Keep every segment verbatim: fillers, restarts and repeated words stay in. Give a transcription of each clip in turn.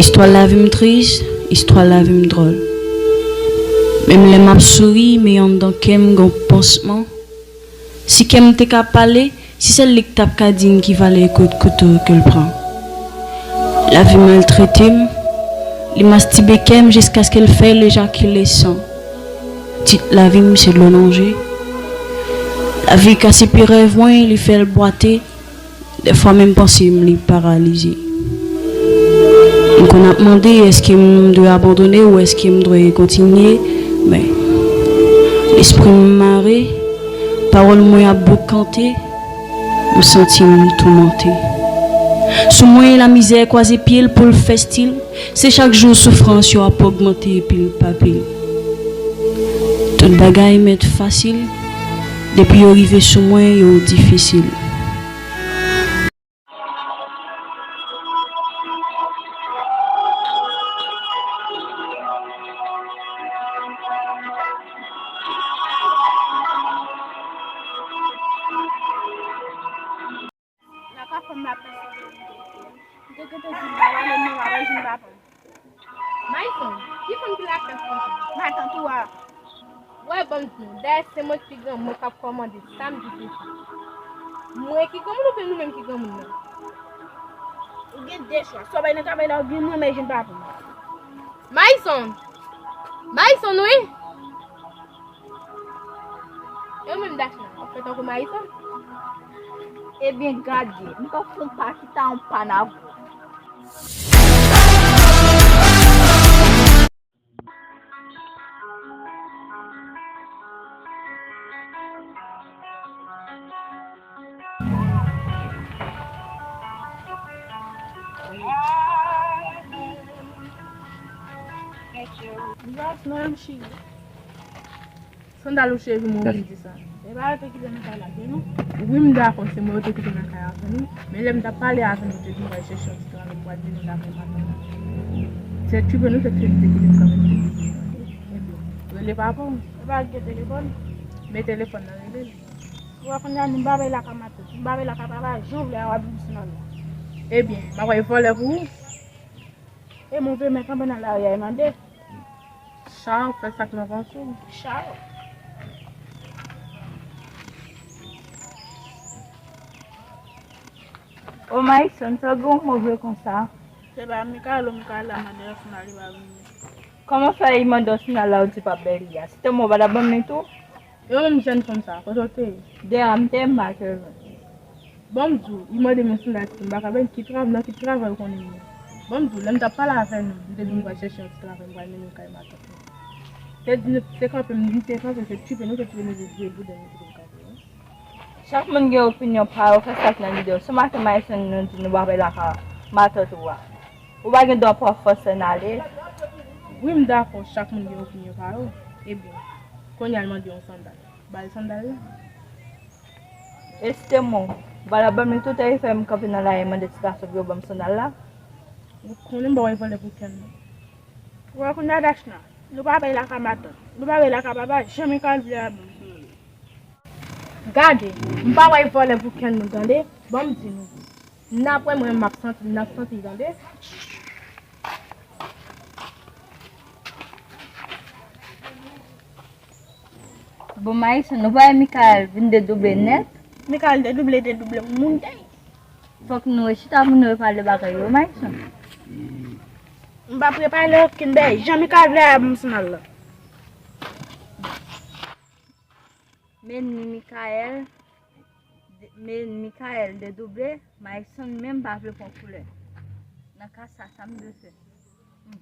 Istwa lavi m tris, istwa lavi m dwòl. Menm lè m ap souri, men anndan kè m gen yon pansman. Si kè m te ka pale, si sèl li k t ap ka di m ki valè kout kouto ke l pran. Lavi maltrete m, li mastibe kè m jiskaske l fè l ejakile san. Tit lavi m se dlo nanje. Lavi kase pye rèv mwen, li fè l bwate. Dèfwa menm panse m li paralize. M konn ap mande èske m dwe abandone ou èske m dwe kontinye, men lespri m mare, pawòl mwen ap boukante, m santi m toumante. Sou mwen lamizè kwaze pye l pou l fè stil, se chak jou soufrans yo ap ogmante pil pa pil. Tout bagay mèt fasil, depi yo rive sou mwen yo difisil. Nan ka fanm la pèsevere m te fè. M te gentan di l pa pale m nan pa wè jwenn papa m. Mayson, ki fanm ki lakòs konsa? Matant ou a. Wè, ban m di w, dayè se mwen ki pi granmoun, mwen k ap kòmande, sa m di se sa. Mwen ki granmoun oubyen nou menm ki granmoun nan? Ou gen de chwa, swa w bay nan travay la oubyen mwen, men jwenn papa m. Mayson! Mayson, wi! E ou menm, Dachna, w ap fè tankou Mayson? Ebyen, gade, m pral fè yon pa ki ta yon pa nan gou. Yes, ma'am, she. Sandal ou cheri m ou vin di sa. E pa yo te kite nan kay la, se nou? Wi, m dakò, se mwen yo te kite nan kay avè nou. Men lè m t ap pale avè nou, te di m pral chèche yon ti travay pou al mennen l avè matant. Se tchwipe nou, se tchwipe nou te kite m kanmenm. Ebyen, rele papa w. E pa gen telefòn? Men telefòn nan, rele l. Ou wè kounye a, nou pa bay lakay matant. Nou pa bay lakay papa, jan w vle a, w ap vin sou nan nou. Ebyen, m ap bay vòlè pou ou. E move men kanpe nan lari a, e mande. Chaw, fè sa k nan vant ou. Chaw. O Mayson, sa gen yon move konsa? Se pa Mikael, o Mikael la mande yon sandal, li pa vini. Kòman fè li mande yon sandal la, ou di pa bay li a? Si te mwen, ou pa t ap ban m li tou? E ou menm jèn fanm sa, kote w te ye? Dèyè a, m te ye, m pa t jwenn li. Ban m di w, li mande m yon sandal ki m pa ka bay, ki trav-, nan ki travay ou konnen m ye? Ban m di w, lè m t ap pale avè nou, m te di m pral chèche yon ti travay, m pral mennen l kay matant mwen. Te di nou, se kanpe m, m te kanpe, se tchwipe nou, se tchwipe nou, se vye bouden nou kite m kanpe, wi. Chak moun gen opinyon pa yo, fè sa k nan lide yo. Si w make Mayson nou di nou pa bay lakay matant ou a, ou pa gen dwa pran fòs l n ale. Wi, m dakò, chak moun gen opinyon pa yo. Ebyen, kounye a l mande yon sandal. Ba l sandal la. Estimon, ou pa t ap ban m li tou, e fè m kanpe nan lari mande ti gason pou yo ban m sandal la. Ou konnen m pa wè vòlè pou kè m non. Ou wè kounye a Dachna, nou pa bay lakay matant, nou pa bay lakay papa, jan Mikael vle a ban m sandal la. Gade, m pa wè vòlè pou kè m non, tande, ban m di nou. N ap wè mwen, m ap santi, n ap santi, tande. Bon, Mayson, nou pa wè Mikael vin dedouble nèt? Mikael dedouble, dedouble, moun dèy. Fòk nou rechita pou nou repale bagay yo, Mayson. M p ap repale okenn bagay. Jan Mikael vle a, ban m sandal la. Men ni Mikael, de-, men Mikael dedouble, Mayson menm pa vle pran koulè. Nan ka sa, sa m dwe fè? Hmm.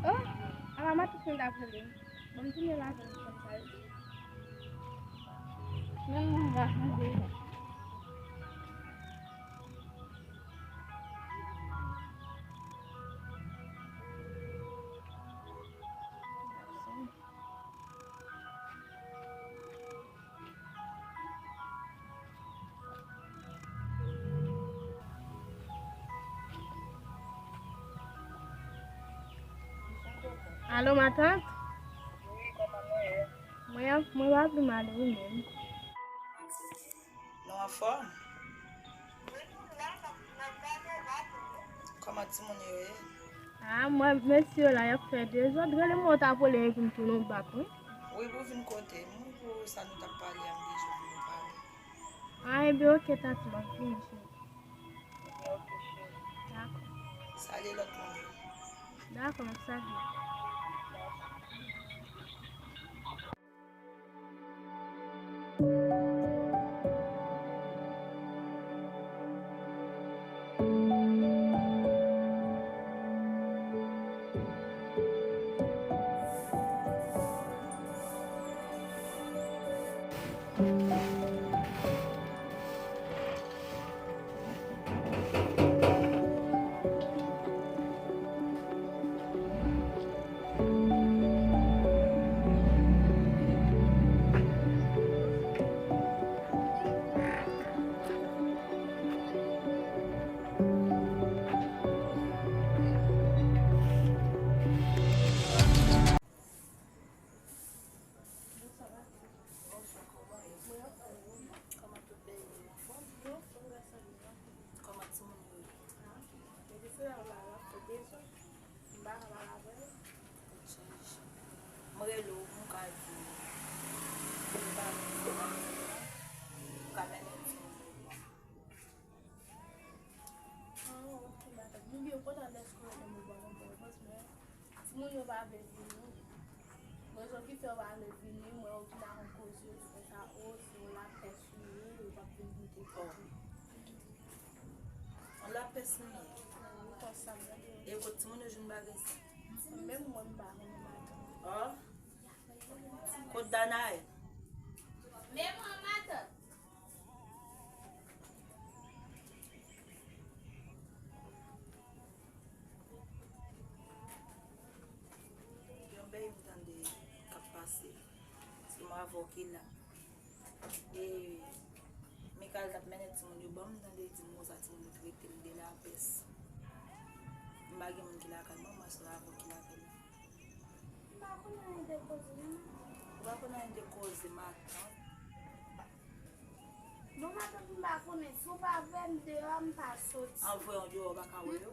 Oh, ala matant mwen t ap rele m. Bon, m tounen lajan m konn sa yo. Men mwen la, mwen deja. Alo, matant? Wi, kòman nou ye? Mwen ap, mwen pa pi mal, e ou menm? Nou anfòm? Kòman timoun yo ye? A, mwen, mesye yo la, y ap fè dezòd. Rele mwen, w t ap rele epi m tounen w bak, wi. Wi, pou vin kote m, wi, pou sa nou t ap pale a, m bezwen pou nou pale. A, ebyen, oke, tati, m ap vini, cheri. Ebyen, oke, cheri. Dakò. Salye lòt moun yo. Dakò, m ap salye. Bonswa, matant. Bonswa, kòman ye? Kòman tout bagay yo anfòm? Yo anfòm, gras a Dye. Kòman timoun yo ye? A, men se la, la, la, fè dezòd. M pa ka pale avè l. Tèt chaje. M rele w, m ka di w. M pa vle, m pa vle, m ka mennen timoun yo. Ah, ok, matant. Mwen byen kontan dèske w te mwen ban yon bon repons, men timoun yo pa vle vini. Rezon ki fè yo pa vle vini, mwen wè w vin ak yon koze, yo di konsa, o, se yon lapès ou ye, yo p ap vin goute kòk ou. Yon lapès ou ye? Wi, konsa m tande. E kot timoun yo jwenn bagay sa? Menm mwen, m pa konnen, matant. Oh? Kot Danaël? Men mwen, matant. Gen yon bagay m tande k ap pase. Se yon avè w ki la. E Mikael t ap mennen timoun yo ban m, m tande l di m konsa timoun yo trete l de lapès. M pa gen moun ki lakay mwen, mwen se yon avè w ki lakay mwen. M pa konn anyen de koze, non. Ou pa konn anyen de koze, matant? Non, matant, m pa konnen. Si w pa voye m deyò, m pa soti. An voye w deyò, ou pa ka wè yo?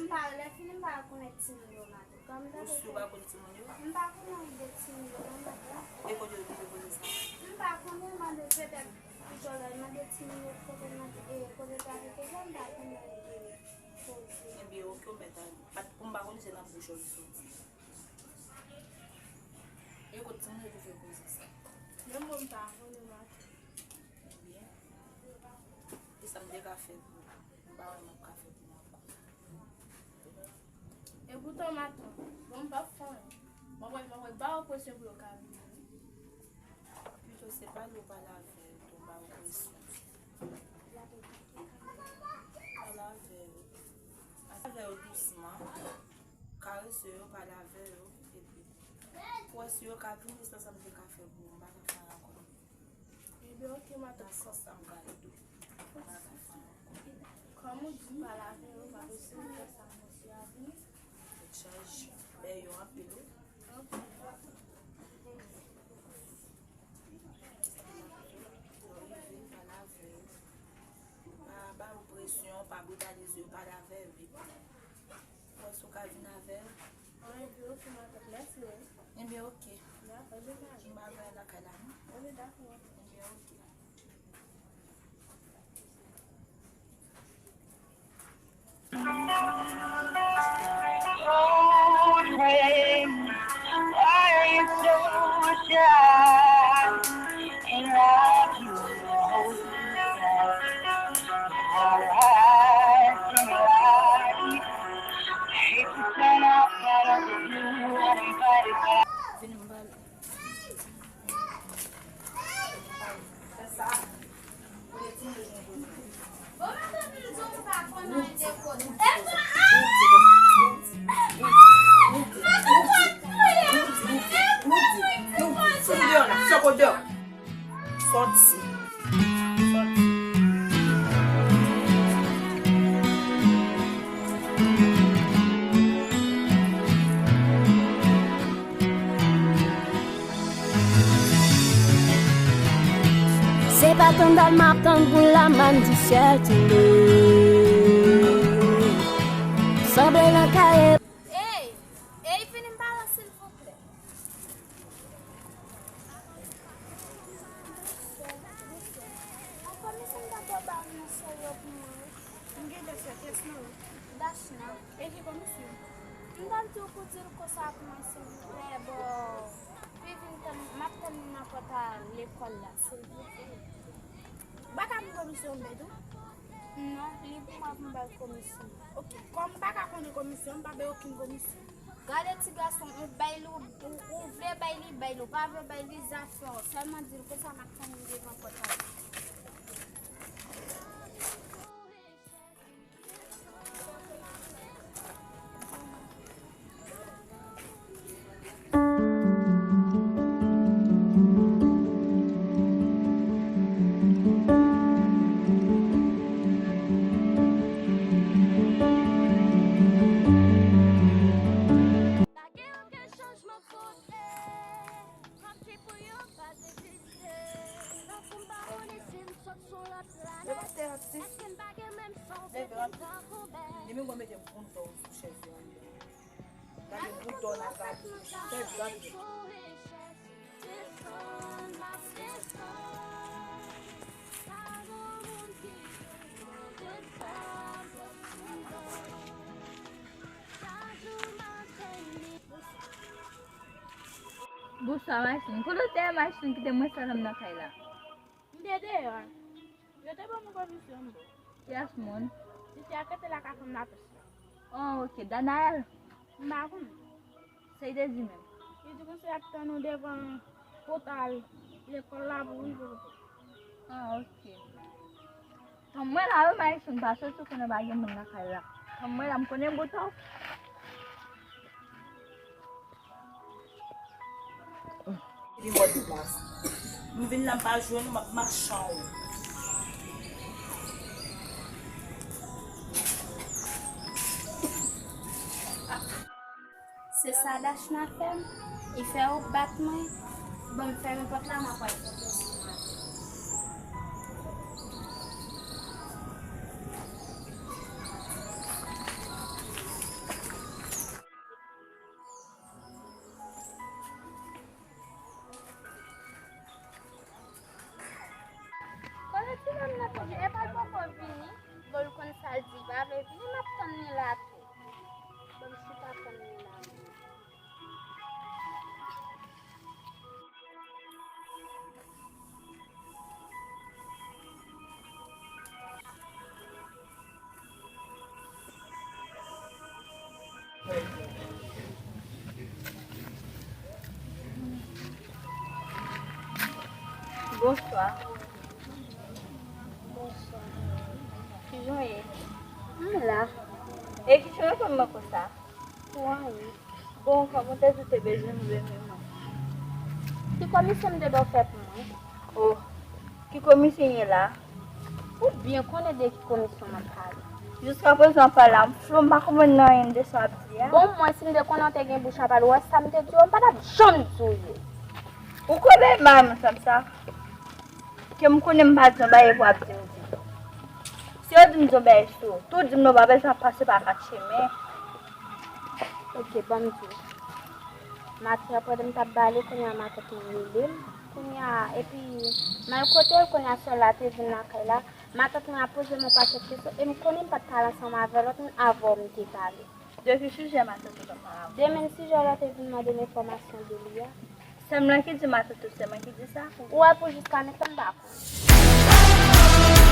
M pa, lè fini, m pa rekonèt timoun yo, matant. Kòm ou si w pa konn timoun yo? M pa konn anyen de timoun yo, non, matant. E kote yo te koze sa? M pa konnen, mande petèt, pitò lè mande timoun yo kote mande, e kote yo te koze, m pa konn anyen de koze. Ebyen, oke, ou mèt ale. Pou m pa konnen, se nan bouch ou li soti. E kot timoun yo te fè koze sa? Menm mwen m pa konnen, matant. Ebyen, e sa m te ka fè pou ou? M pa wè m ap ka fè pou ou ankò. Epoutan, matant, bon, m p ap fè anyen. Mwen, mwen, mwen ba yo presyon pou yo ka vini. Pito se pale ou pale avè yo, tou ba yo presyon. Pale avè yo. Pale avè yo dousman. Karese yo, pale avè yo, epi pou wè si yo ka vini, se sa m te ka fè pou ou, m pa ka fè anyen ankò. Ebyen, oke, matant. Nan sans sa m ka ede w, m pa ka fè anyen ankò. Kòm ou di m pale avè yo, m ap eseye fè sa, mesye a vini. Tèt chaje, men yo anpil, wi. Anpil. Lè w rive, pale avè yo. Pa ba yo presyon, pa britalize yo, pale avè yo vit. Wè si w ka vin avè l. An, ebyen, oke, matant. Mèsi, wi. Ebyen, oke. Dakò, ebyen, m ale. M pa vle lakay la, non. Ebyen, dakò. Ebyen, oke. Vini m pale. Tann dal m ap tann pou la mann di syèl tonbe. Sanble nan kaye. Ey, ey, vini m pale w, silvouplè. An, kòm si m ta dwe ba w nan sèl yo pou mwen, wi. M gen de sèl, kiyès non w? Dachna. E ki komisyon? M t ap di w pou di l konsa pou mwen, silvouplè, bon, pi vin tann, m ap tann li nan pòt a lekòl la, silvouplè. Ou pa ka ban m komisyon m tou? Non, li pou mwen pou m ba l komisyon. Ok, kòm m pa ka konnen komisyon, m pa bay okenn komisyon. Gade ti gason, ou bay li, ou, ou vle bay li, bay li, ou pa vle bay li, zafè w. Sèlman di l konsa, m ap tann li devan pòt la. Li menm mwen mete bout dò sou chèz yo. Gade bout dò nan gade. Fè gade. Bonswa, machin. Kote w te ye, machin, ki te mwen sèl nan kay la? M te deyò a. Yo te ban m komisyon m. Kiyès moun? Misye a kite la ka fanm lapès la. Oh, ok. Danaël? M pa konn. Sa li te di menm? Li di konsa y ap tann ou devan pòt lekòl la pou rive kote. Ah, ok. Tann mwen la, wi, Marisol, m pa soti, ou konnen pa gen moun nan kay la. Tann mwen la, m konnen bout ou. Li mòd plas. M vin la, m pa jwenn ou, m ap mache anwo. Se sa Dachna fè m? Li fè yo bat mwen? Bon, m fèmen pòt la, m ap al fè pòs mwen. Kote ti nonm nan te ye? Epa l poko vini? Bon, l konn sa l di, pa vle vini, m ap tann li la tou. Bon, m chita tann li la. Bonswa. Bonswa. Kijan w ye? M la. E kijan w ye konn mwen konsa? Pou anyen. Bon, kòm ou te di w te bezwen m, ou bezwen mwen. Ki komisyon m te dwe fè pou mwen? Oh, ki komisyon ye la? Ou byen konnen de ki komisyon m ap pale. Jiskaprezan, pa la, m flou, m pa konprann anyen de sa w ap di a. Bon, mwen, si m te konnen w te gen bouch a pale, ou wè sa m te di w, m pa t ap janm di w ye. Ou konnen m pa renmen sa m sa. Ke m konnen m pa di yon bagay pou w ap di m di. Si yo di m di yon bagay sou ou, tou di m non, pa bezwen ap pase pa kat chemen. Ok, ban m di w. Maten an, pandan m t ap bale, kounye a matant mwen rele m. Kounye a, epi m al kote l, kounye a sè l la te vin lakay la. Matant mwen ap poze m yon pakèt kesyon, e m konnen m pa t pale ansanm avè lòt moun avan w m te pale. De ki sijè matant ou t ap pale avè w? De menm sijè lè w te vin mande m enfòmasyon de li a. Sè m lan ki di matant ou, se mwen ki di sa? Ou wè, pou jiska menm tan m pa konn.